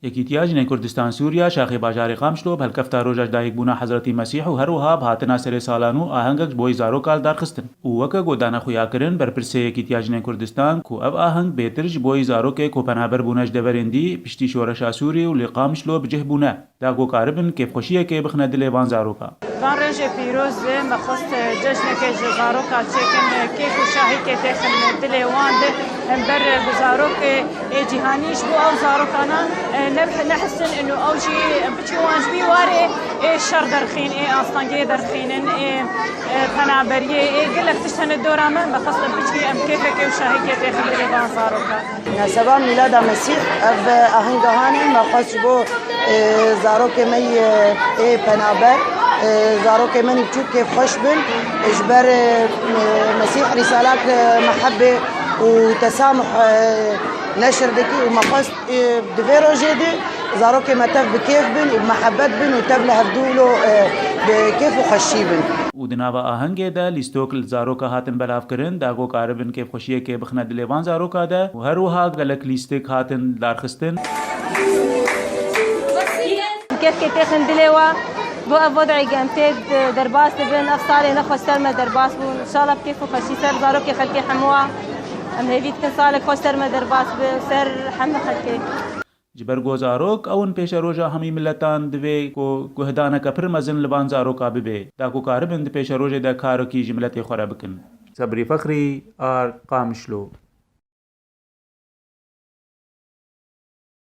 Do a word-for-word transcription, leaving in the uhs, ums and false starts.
Yekîtiya Jinên Kurdistan Sûriya şaxê bajarê Qamişlo bi helkefta roja ji dayikbûna Hezretî Mesîh û her wiha bi hatina serê salan û ahengek ji bo wî zaroka li dar xistin û weke ku dane xuyakirin, berpirsê Yekîtiya Jinên Kurdistan ku ev aheng bêtir ji bo wî zarokê ku penaber bûne ji deverên dî piştî şoreşa Sûrî û li Qamişlo bi cih bûne, da ku karibin kêfxweşiyekê bixine dilê van zaroka. Van rêjê pîroz e, me xwest cejneke ji zaroka çêkin, kêf û şahîkê têxin dilê wan de. Em ber bi zarokê ê cîhanî ji bo ew zarokana, e, ne, nehisin û ew jî biçî wan ji vî warê ê şer derxîn, ê astengiyê derxînin, ê, e, penaberiyê, ê gelek tişt hene dora me, me xwest em biçî em kêfekê û şahîkê têxin dilê van zaroka. Naseba Mîlada Mesîh, ev ahenga hanê, me xwest ji bo, e, zarokê me yê, ê penaber, e, zarokê me nî biçûk kêfxweş bin, ji ber, e, Mesîh rîsalak, e, mehebê û tesamuh, e, neşir dikî û me xwest, e, di vê rojê de zarokê me tev bi kêf bin û bi mehebet bin û tev li hevdû lo, e, bi kêf û xweşî bin. Û di nava ahengê de lîstok li zaroka hatin belavkirin, da ku karibin kêfxweşiyekê bixine dilê van zaroka de û her wiha gelek lîstik hatin darxistin. Kêfkê têxin dilê we, bo ev wed'ê em tê derbas dibin, ev salê nexweş ser me derbas bûn. Înşallah bi kêf û xweşî ser zarokê xelkê hemû we. Em hêvî dikin salek xweş ser me derbas bi, ser hemû xelkê. Ji ber ku zarok ew in pêşeroja hemî miletan, divê ku guhdaneke pir mezin li van zaroka bibe, da ku karibin di pêşerojê de karekî ji miletê xwe re bikin. Sebrî Fexrî, Ar, Qamişlo.